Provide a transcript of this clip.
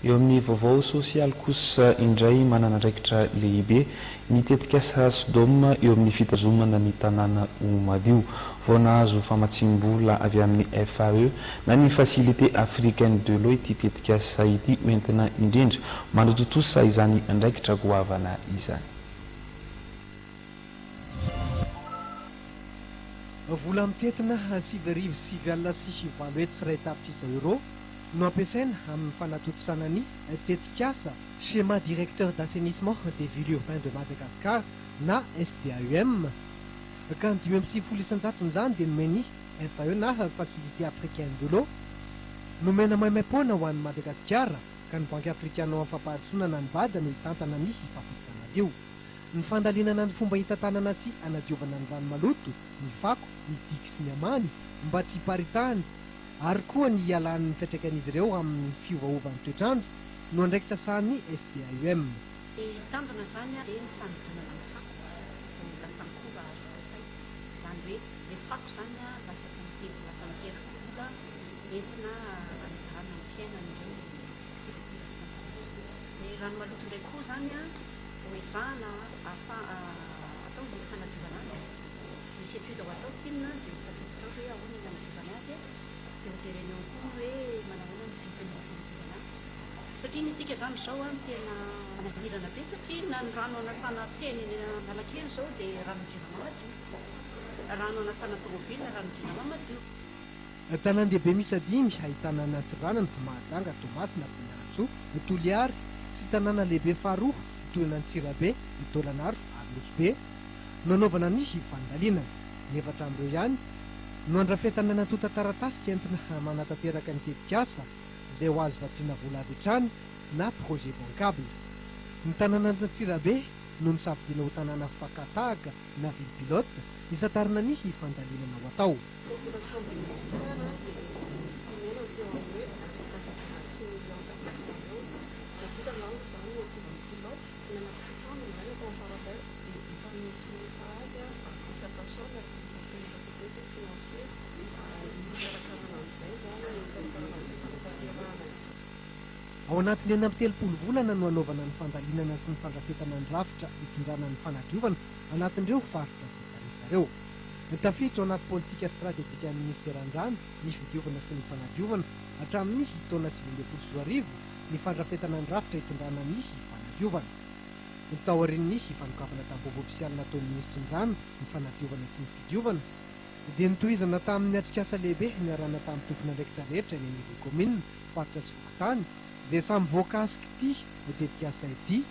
Eo amin'ny vaovao sosialy kosa indray, manana andraikitra lehibe ny tetikasa SDOM eo amin'ny fitazomana ny tanàna ho madio. Vao nahazo famatsiam-bola avy amin'ny FAE na ny Facilité Africaine de l'Eau ity tetikasa ity hoentina indrindra manatontosa izany andraikitra goavana izany. Vola mitentina 899 tapitrisa euros no ampiasaina amin'ny fanatontosana ny tetikasa Schéma directeur d'assainissement des villes urbaines de Madagascar na SDAUM, ka ny 95% izany dia nomeny FAE na Facilité africaine de l'eau, nomena maimaim-poana ho an'ny Madagasikara, ka ny Banky afrikana ho amin'ny fampandrosoana na ny BAD no hitantana ny fampiasana azy io. Ny fandalinana ny fomba hitantanana sy anadiovana ny rano maloto, ny fako, ny diky sy ny amany mba tsy hiparitahany, ary koa ny hialan'ny fiantraikan'izy ireo amin'ny fiovaovan'ny toetrandro no andraikitra sahanin'ny SDAUM. Ny tanjona izany dia ny fanodinana ny fako ho lasa akora azo ampiasaina. Izany hoe ilay fako izany lasa lasa miteraka vola entina hanatsarana ny fiainan'ireo mpikirakira mpitantana azy. Ny rano maloto indray koa izany ho ezahana atao ny fanadiovana azy. Misy étude ho atao tsinona dia ho tafiditra ao hoe ahoana ny hanadiovana azy, dia ho jerena eo koa ny hoe manahoana ny vidin'ny fanadiovana azy. Satria ny antsika izany izao no tena manahirana be satria na ny rano anasana tsena eny Analakely izao dia rano Jirama madio. Rano anasana tomobile rano Jirama madio. Tanàn-dehibe miisa dimy ahitana an'Antsiranana, Mahajanga, Toamasina, Fianarantsoa, Toliary sy tanàna lehibe faharoa toy an'Antsirabe, Taolagnaro ary Nosy Be no anaovana ny fandalinana. Ny efatra amin'ireo ihany no andrafetana ny antontan-taratasy entina manatanteraka ny tetikasa izay ho azo vatsiana vola avy hatrany na projet bancable. Ny tanànan'Antsirabe no nosafidiana ho tanàna fakà-tahaka na ville pilote hisantarina ny fandalinana ho atao. Population bénéficiaire dia estimena teo amin'ny hoe 1,6 millions d'habitants eo. Vao vita angamba izany ny étude pilote, ny anaty 7 ans indray natao en parallèle, dia efa misy sahady concertation miaraka amin'ny partenaire technique et financier ny fikarakarana an'izay izany, ny fikarakarana an'izay fanatanterahana izay. Ao anatin'ny 36 volana no anaovana ny fandalinana sy ny fandrafetana ny rafitra hitondrana ny fanadiovana anatin'ireo faritra voatanisa ireo. Tafiditra ao anaty politika stratejika ny ministeran'ny rano, ny fidiovana sy ny fanadiovana hatramin'ny taona 2019 ny fandrafetana ny rafitra hitondrana ny fanadiovana. Taorian'ny fanokafana tamin'ny ofisialy nataon'ny ministry ny rano, ny fanadiovana sy ny fidiovana, dia nitohizana tamin'ny atrikasa lehibe niarahana tamin'ny tompon'andraikitra rehetra eny anivon'ny kaominina, faritra sy fokontany izay samy voakasika ity tetikasa ity.